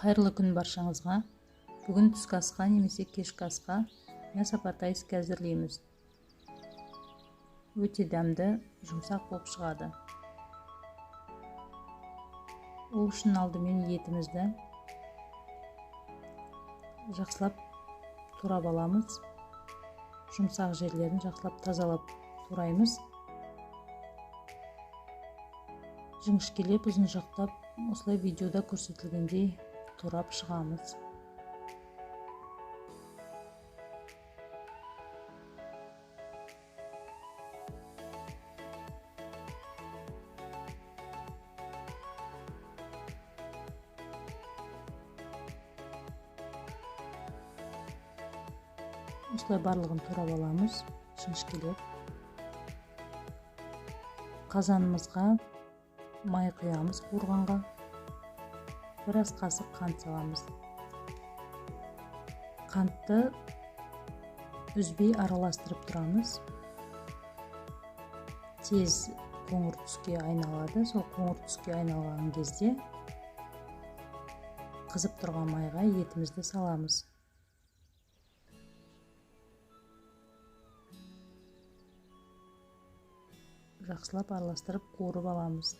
Қайырлы күн баршаңызға. Бүгін түскі асқа немесе кешкі асқа мясо по-тайски әзірлейміз. Өте дәмді, жұмсақ болып шығады. Ол үшін алдымен етімізді жақсылап турап аламыз. Жұмсақ жерлерін жақсылап тазалап тураймыз. Жіңішкелеп, ұзыншақтап, осылай видеода көрсетілгендей турап шығамыз. Осылай барлығын турап аламыз, жіңішкелеп. Қазанымызға май құямыз қуырғанға. Біраз қасық қант саламыз. Қантты үзбей араластырып тұрамыз. Тез қоңыр түске айналады. Сол қоңыр түске айналған кезде қызып тұрған майға етімізді саламыз. Жақсылап араластырып қуырып аламыз.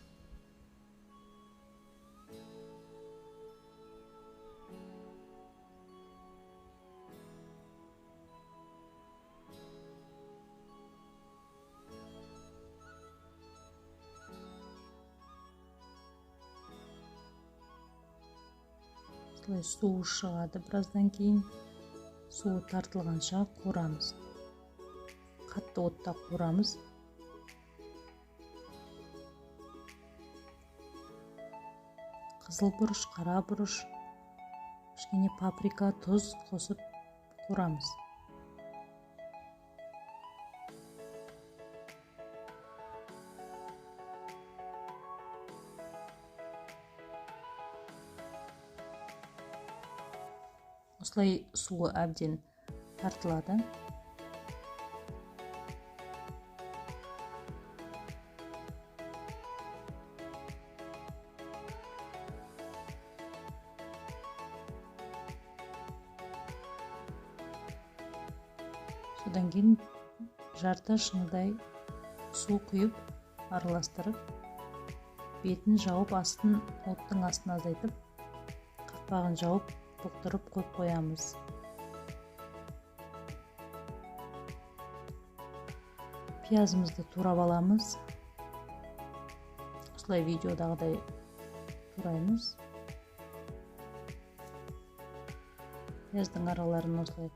Осылай суы шығады біраздан кейін. Суы тартылғанша қуырамыз. Қатты отта қуырамыз. Қызыл бұрыш, қара бұрыш, кішкене паприка, тұз қосып қуырамыз. Осылай суы әбден тартылады. Содан кейін жарты шыныдай су құйып, араластырып, бетін жауып, астын, оттың астын азайтып, қақпағын жауып, бұқтырып қойып қоямыз. Пиязымызды турап аламыз. Осылай видеодағыдай тураймыз. Пияздың араларын осылай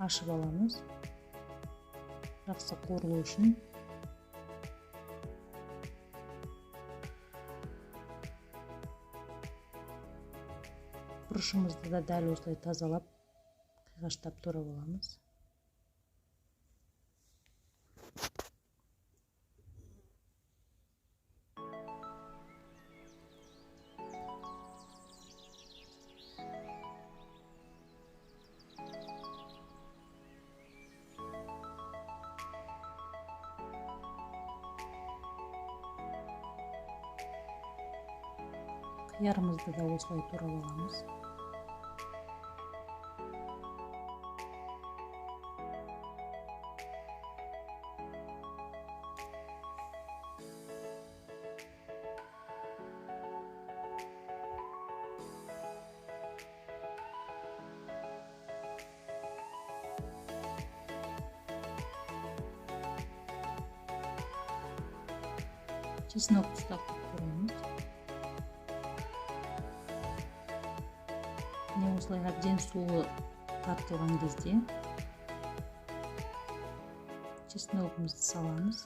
ашып аламыз. Жақсы қуырылу үшін. Бұрышымызды да дәл осылай тазалап, қиғаштап турап аламыз. Қиярымызды да осылай турап аламыз. Чеснок ұстап көреміз. Міне осылай әбден суы тартылған кезде чесногымызды саламыз.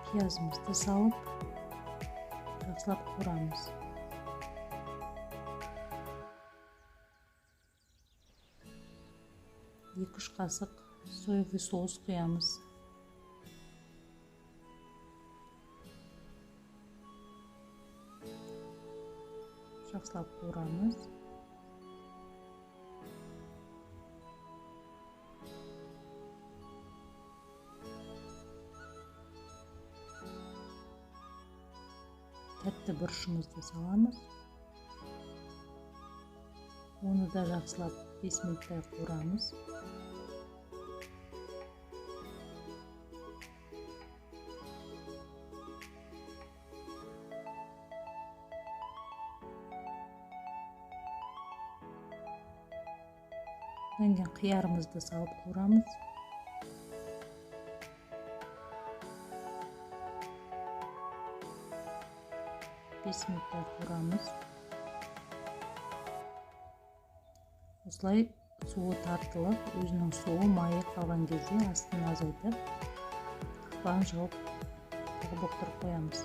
Пиязымызды салып, жақсылап қуырамыз. Екі-үш қасық соевый соус құямыз. Жақсылап қуырамыз. Тәтті бұрышымызды саламыз. Оны да жақсылап 5 минуттай қуырамыз. Одан кейін қиярымызды салып қуырамыз. 5 минуттай қуырамыз. Осылай суы тартылып, өзінің суы майы қалған кезде астын азайтып, қақпағын жауып, тағы бұқтырып қоямыз.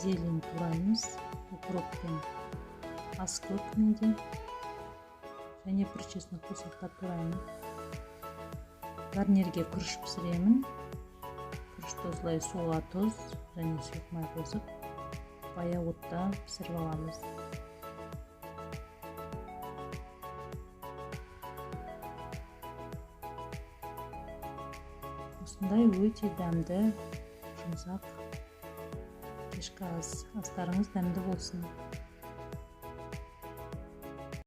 Зелень тураймыз, укроп пен аскөк менде және бір чеснокты ұсақтап тураймын. Гарнирге күріш пісіремін. Күрішті осылай суға тұз және сұйық май қосып, баяу отта пісіріп аламыз. Осындай өте дәмді, жұмсақ кешкі ас. Астарыңыз дәмді болсын.